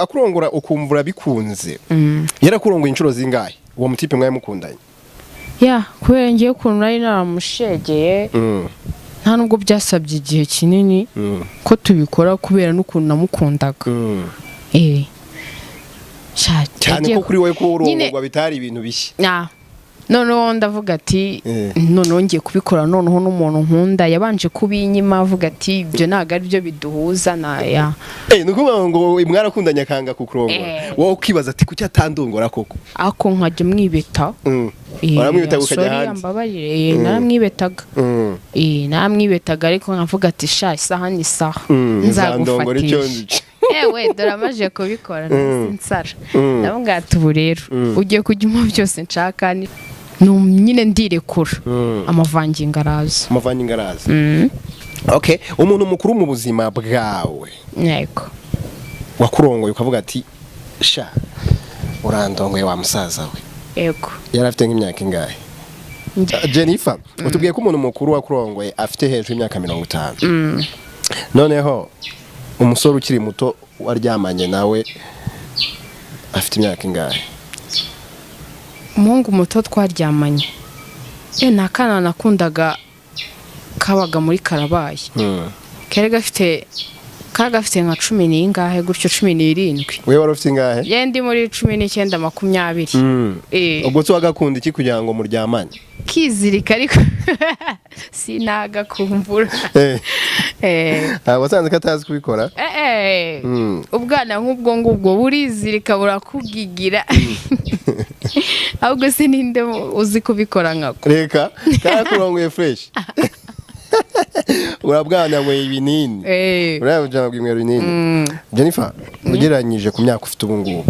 Akurongora ukumvura bikunze. Yarakurongoye inshuro zingahe uwo mutipe mwaye mukundanye? Ya, kubera ngiye ukuntu nari naramushegeye, nta nubwo byasabye igihe kinini ko tubikora kubera n'ukuntu namukundaga. Cyane ko kuri wowe ko urongorwa bitari ibintu bishya. Noneho ndavuga ati noneho ngiye kubikora noneho n'umuntu nkunda yabanje kubinyima avuga ati ibyo ntago ari byo biduhuza na ya. Nukuvuga ngo mwarakundanye akanga kukurongora, wowe ukibaza ati kuki atandongora koko? Ako nkajya mwibeta. Waramwibetaga ukajya hanze? Mbabarire, naramwibetaga. Naramwibetaga ariko nkavuga ati sha isaha ni isaha nzagufatisha. Ewe dore amaje kubikora nsara. Ndavuga ati ubu rero ugiye kujya umpa byose nshaka nyine ndirekura. Amavangingo araza. Amavangingo araza. Okay, umuntu mukuru mu buzima bwawe. Yego. Wakurongoye ukavuga ati sha urandongoye wa musaza we. Yego. Yari afite nk'imyaka ingahe? Jennifer, utubwiye ko umuntu mukuru wakurongoye afite hejuru y'imyaka 50. Noneho umusore ukiri muto waryamanye nawe afite imyaka ingahe? Umuhungu muto twaryamanye ni akana nakundaga kabaga muri Karabaye. Kari gafite nka 10 n'ingahe gutyo, 17. Wewe wari ufite ingahe? Ye ndi muri 19 20. Ubwo se wagakunda iki kugira ngo muryamane? Kizirika ariko sinagakumbura. Wasanze katazi kubikora? Ubwana nk'ubwo ngubwo burizirika burakugigira. Ahubwo se ninde uzi kubikora nkako? Reka karakurongoye fresh. Urabwana ngo ibinini. Urabwana ngo ibinini. Jennifer, ugereranyije ku myaka ufite ubu ngubu,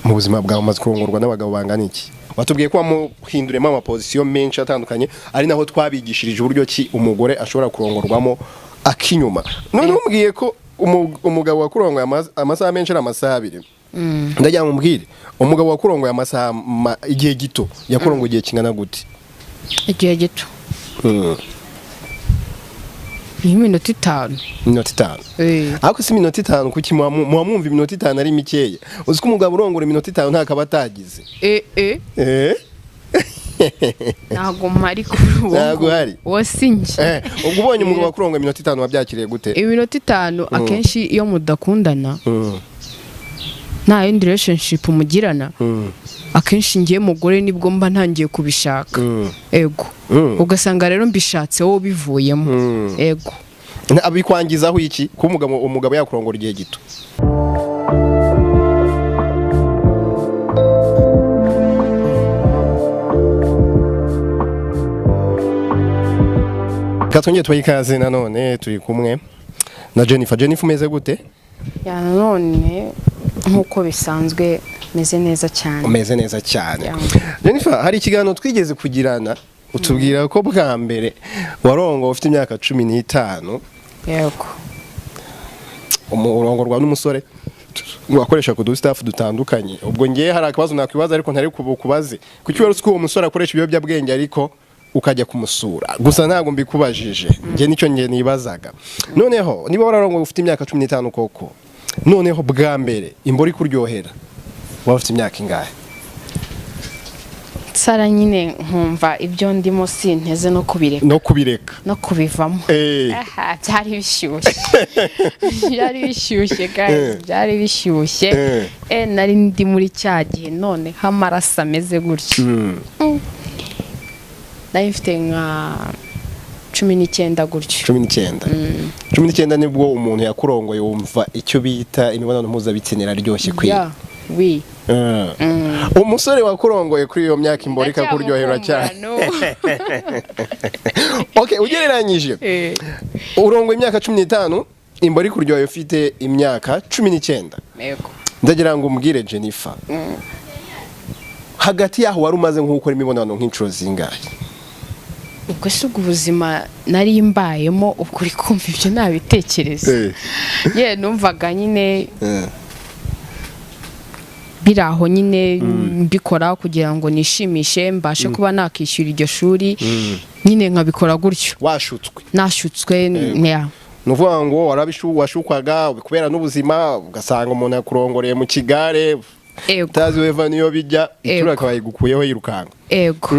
mu buzima bwawe umaze kurongorwa n'abagabo bangana iki? Watubwiye ko wamuhinduremo amapozisiyo menshi atandukanye, ari naho twabigishirije uburyo ki umugore ashobora kurongorwamo akinyuma. None umbwiye ko umugabo wakurongoye amasaha menshi ari amasaha abiri. Ndagira ngo umbwire, umugabo wakurongoye amasaha igihe gito yakurongoye igihe kingana gute? Igihe gito. Ni iminota 5. Iminota 5. Ariko si iminota 5 kuki muwamwumva iminota 5 ari mikeya? Uzi ko umugabo urongora iminota 5 ntakaba atagize. Ntago mpari kuri uwo. Ntago hari. Uwo sinjye. Ubwo ubonye umugabo wakurongoye iminota 5 wabyakiriye gute? Iminota 5 akenshi iyo mudakundana nta yindi relationship mugirana, akenshi ngiye mugore nibwo mba ntangiye kubishaka. Ego. Ugasanga rero mbishatse wowe bivuyemo. Ego. Abikwangizaho iki kuba umugabo yakurongora igihe gito? Katongeye tubaye ikaze nanone turi kumwe na Jennifer. Jennifer umeze gute? Ya nanone nkuko bisanzwe meze neza cyane. Umeze neza cyane. Jennifer, hari ikiganiro twigeze kugirana utubwira ko bwa mbere warongo ufite imyaka 15. Yego. Umurongorwa n'umusore wakoresha ku dustaff dutandukanye. Ubwo ngiye hari akabazo nakwibaza ariko ntari kubaze. Kuki wari uzi ko uwo musore akoresha ibiyobyabwenge ariko ukajya kumusura? Gusa ntago mbikubajije. Nge nicyo nge nibazaga. Noneho niba wararongo ufite imyaka 15 koko, noneho bwa mbere imbori kuryohera waba ufite imyaka ingahe? Sara nyine nkumva ibyo ndimo sinteze no kubireka. No kubireka. No kubivamo. Byari bishyushye. Byari bishyushye guys, byari bishyushye. Nari ndi muri cya gihe none hamaraso ameze gutya. Nari mfite nka 19 gutyo. 19. 19 nibwo umuntu yakurongoye wumva icyo bita imibonano mpuzabitsina iraryoshye kwiye. Yeah, oui. Umusore wakurongoye kuri iyo myaka imborika kuryohera cyane. Okay, ugereranyije. Urongoye imyaka 15, imbori kuryohera ufite imyaka 19. Yego. Ndagira ngo umbwire Jennifer. Hagati yaho wari umaze nk'ukora imibonano nk'inshuro zingahe? Ubwo se ubwo ubuzima nari mbayemo ukuri kumva ibyo nabitekereza. Ye numvaga nyine biraho nyine mbikora kugira ngo nishimishe mbashe kuba nakishyura iryo shuri nyine nkabikora gutyo. Washutswe? Nashutswe. Ni ukuvuga ngo washukwaga kubera n'ubuzima, ugasanga umuntu yakurongoreye mu kigare, utazi weva niyo bijya, itura akaba yigukuyeho yirukanka. Ego.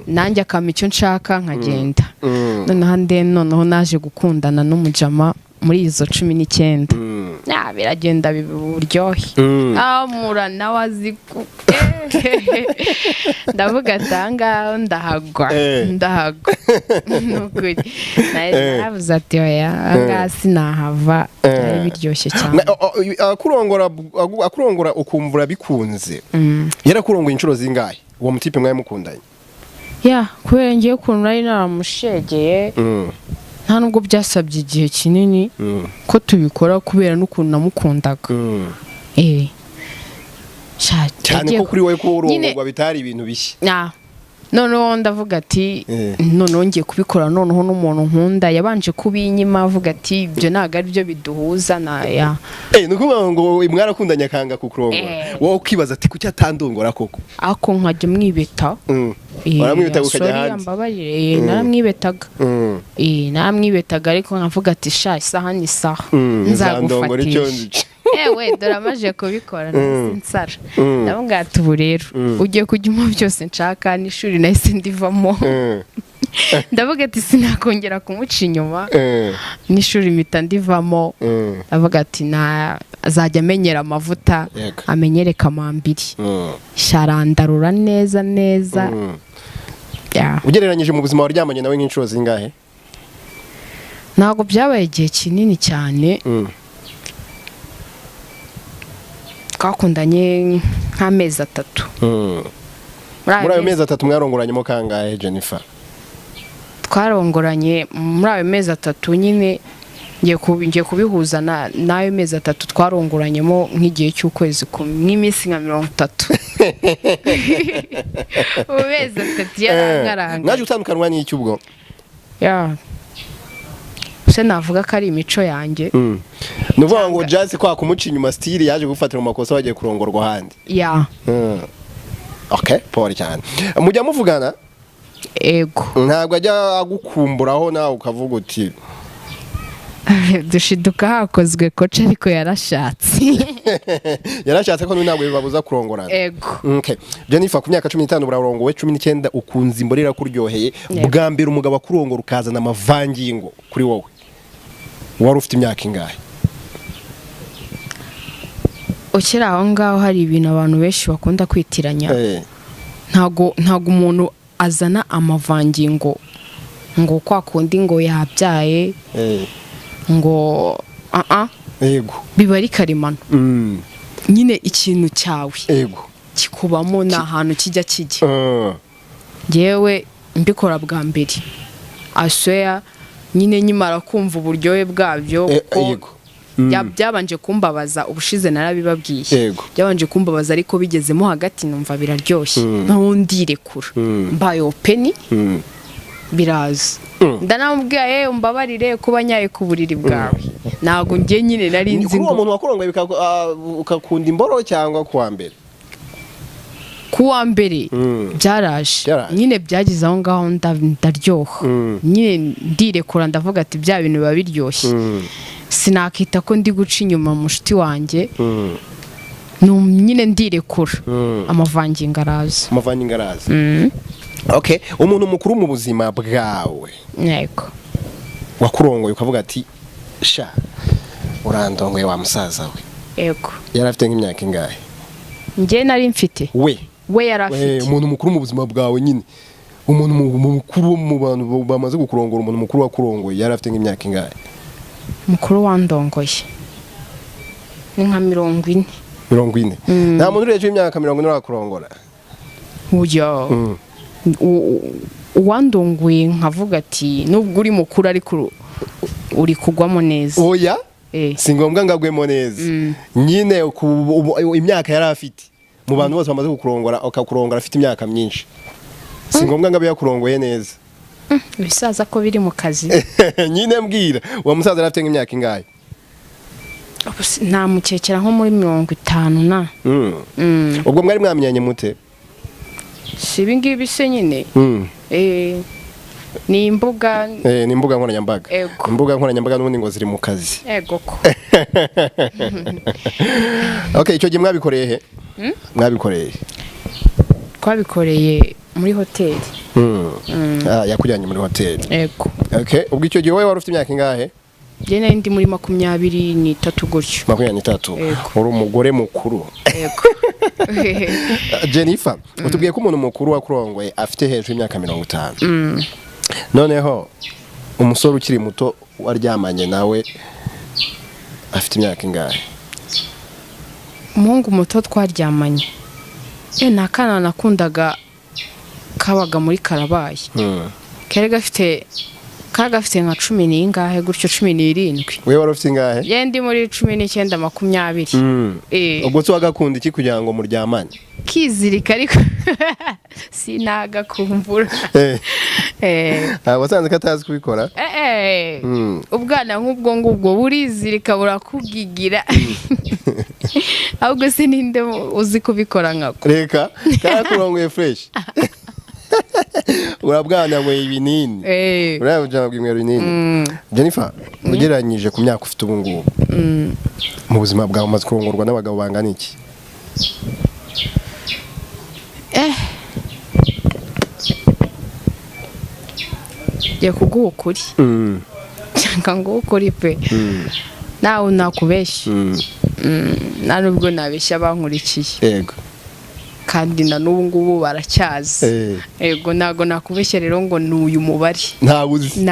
Nanjye akampa icyo nshaka nkagenda. Noneho naje gukundana n'umujama muri izo 19. Biragenda biba uburyohe. Amura nawe azi ndavuga atanga ndahagwa ndahagwa. Nukuri naravuze ati oya ngaha sinahava, ari biryoshye cyane. Akurongora ukumvura bikunze. Yarakurongoye inshuro zingahe uwo mutipe mwaye mukundanye? Ya kubera ngiye ukuntu nari naramushegeye, nta nubwo byasabye igihe kinini ko tubikora kubera n'ukuntu namukundaga. Cyane ko kuri wowe ko urongorwa bitari ibintu bishya. Noneho ndavuga ati noneho ngiye kubikora noneho n'umuntu nkunda yabanje kubinyima avuga ati ibyo ntabwo ari byo biduhuza na ya. Ni ukuvuga ngo mwarakundanye akanga kukurongora, wowe ukibaza ati kuki atandongora koko? Ako nkajya mwibeta. Waramwibetaga ukajya hanze? Mbabarire, naramwibetaga. Naramwibetaga ariko nkavuga ati sha isaha ni isaha, nzagufatisha. Ewe dore amaje kubikora nsara. Ndavuga ati ubu rero ugiye kujya umpa byose nshaka, n'ishuri nahise ndivamo. Ndavuga ati sinakongera kumuca inyuma, n'ishuri mpita ndivamo. Ndavuga ati azajya amenyera amavuta, amenyere kamambiri. Sharandarura neza neza. Ugereranyije mu buzima waryamanye nawe nk'inshuro zingahe? Ntabwo byabaye igihe kinini cyane. Twakundanye nk'amezi 3. Muri ayo mezi 3 mwarongoranyemo kangahe Jennifer? Twarongoranye muri ayo mezi 3 nyine, ngiye kubihuza n'ayo mezi 3 twarongoranyemo nk'igihe cy'ukwezi kumwe, nk'iminsi nka 30. Mu mezi 3 yarangaranga. Mwaje gutandukanwa n'iki ubwo? Ya. Se navuga ko ari imico yanjye. Ni ukuvuga ngo Jazz kwa kumuca inyuma style yaje gufatira mu makosa bagiye kurongorwa ahandi. Ya. Okay, pole cyane. Mujya muvugana? Ego. Ntabwo ajya agukumburaho nawe ukavuga uti dushiduka hakozwe koca ariko yarashatse. Yarashatse ko ntabwo bibabuza kurongorana. Ego. Okay. Jennifer ku myaka 15 urarongowe, 19 ukunze imborera kuryoheye. Bwa mbere umugabo akurongora ukazana amavangingo kuri wowe, wari ufite imyaka ingahe? Ukiri aho ngaho hari ibintu abantu benshi bakunda kwitiranya. Ntago umuntu azana amavangingo ngo kwa kundi ngo yabyaye ngo yego biba ari karemano. Nyine ikintu cyawe yego kikubamo na ahantu kijya. Ngewe mbikora bwa mbere asweya nyine nyimara kumva uburyohe bwabyo yego byabanje kumbabaza ubushize narabibabwiye. Byabanje kumbabaza ariko bigezemo hagati numva biraryoshye, naho ndirekura mbaye open biraza. Ndanamubwiye umbabarire kuba nyaye ku buriri bwawe. Ntago ngiye nyine nari nzi ngo umuntu wakurongoye ukakunda imboro cyangwa kuwa mbere? Kuwa mbere byaraje nyine, byagize aho ngaho ndaryoha nyine ndirekura ndavuga ati bya bintu biba biryoshye. Sinakita ko ndi guca inyuma mushuti wanjye, nyine ndirekura amavangingo araza. Amavangingo araza. Okay, umuntu mukuru mu buzima bwawe yego wakurongoye ukavuga ati sha urandongoye wa musaza we? Yego. Yari afite nk'imyaka ingahe? Njye nari mfite we yari afite umuntu mukuru mu buzima bwawe nyine, umuntu mukuru mu bantu bamaze gukurongora, umuntu mukuru wakurongoye yari afite nk'imyaka ingahe? Mukuru wandongoye ni nka 40. 40. Nta muntu ureje imyaka 40 urakurongora? Oya. Uwandongoye nkavuga ati nubwo uri mukuru ariko uri kugwamo neza. Oya? Si ngombwa ngagwemo neza. Nyine imyaka yari afite mu bantu bose bamaze kukurongora akakurongora afite imyaka myinshi, si ngombwa ngabe yakurongoye neza. Ibisaza ko biri mu kazi. Nyine mbwira uwo musaza yari afite nk'imyaka ingahe? Namukekera nko muri 50 na. Ubwo mwari mwamenyanye mute? Si ibi ngibi se nyine. Ni imbuga. Ni imbuga nkoranyambaga. Ego. Imbuga nkoranyambaga n'ubundi ngo ziri mu kazi. Ego ko. Okay, icyo gihe mwabikoreye he? Mwabikoreye he? Twabikoreye muri hoteli. Ah, yakujyanye muri hoteli. Ego. Okay, ubwo icyo gihe wowe wari ufite imyaka ingahe? Njye nari ndi muri 23 gutyo. 23. Ego. Uri umugore mukuru. Ego. Jennifer, utubwiye ko umuntu mukuru wakurongoye afite hejuru y'imyaka 50. Noneho umusore ukiri muto waryamanye nawe afite imyaka ingahe? Umuhungu muto twaryamanye, ni akana nakundaga kabaga muri Karabaye. Kari gafite nka 10 n'ingahe gutyo, 17. Wewe wari ufite ingahe? Ye ndi muri 19 20. Ubwo se wagakunda iki kugira ngo muryamane? Kizirika ariko sinagakumbura. Wasanze ko atazi kubikora? Ubwana nk'ubwo ngubwo burizirika burakugigira. Ahubwo sininde uzi kubikora nkako. Reka karakurongoye fresh. Urabwana ngo ibinini. Urabwana ngo ibinini. Jennifer, ugereranyije ku myaka ufite ubu ngubu, mu buzima bwawe umaze kurongorwa n'abagabo bangana iki? Ngiye kuguha ukuri. Cyangwa ngo ukuri pe. Nawe nakubeshya. Nta nubwo nabeshya abankurikiye. Yego. Kandi na n'ubu ngubu baracyazi. Yego, ntago nakubeshya rero ngo ni uyu mubare. Ntawe uzi. Ni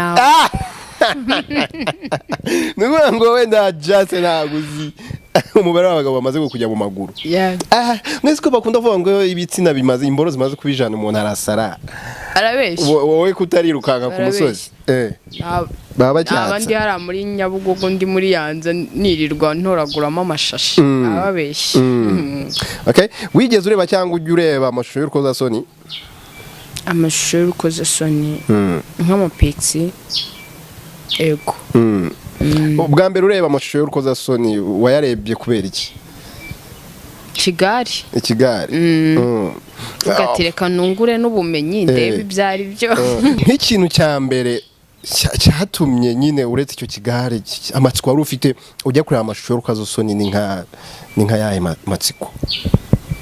ukuvuga ngo wenda just ntawe uzi umubare w'abagabo bamaze kujya mu maguru. Mwese ko bakunda kuvuga ngo ibitsina bimaze, imboro zimaze kuba 100 umuntu arasara. Arabeshya. Wowe kutarirukanka ku musozi. Baba bacyatsa. Abandi hari muri Nyabugogo, ndi muri Yanza nirirwa ntoraguramo amashashi. Ababeshya. Okay, wigeze ureba cyangwa ujya ureba amashusho y'urukozasoni? Amashusho y'urukozasoni nk'amapixi. Ego. Ubwa mbere ureba amashusho y'urukozasoni wayarebye kubera iki? Kigali. Kigali. Ugatereka nungure n'ubumenyi ndebe ibyo ari byo. Nk'ikintu cya mbere cyatumye nyine uretse icyo kigare, amatsiko wari ufite ujya kureba amashusho y'urukozasoni ni nka yahe matsiko?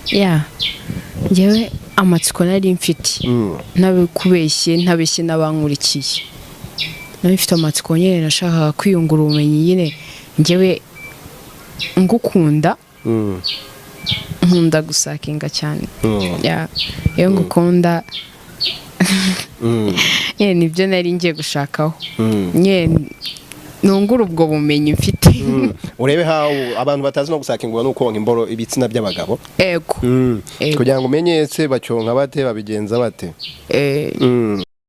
Ya. Njyewe amatsiko nari mfite. Ntabikubeshye, ntabeshye n'abankurikiye. Nari mfite amatsiko nyine, nashakaga kwiyungura ubumenyi nyine. Njyewe ngukunda. Nkunda gusakinga cyane. Ya, iyo ngukunda nyine nibyo nari ngiye gushakaho. Nyine nungura ubwo bumenyi mfite. Urebe how abantu batazi no gusakingwa no konka imboro ibitsina by'abagabo. Ego. Kugira ngo umenyetse bacyonka bate, babigenza bate.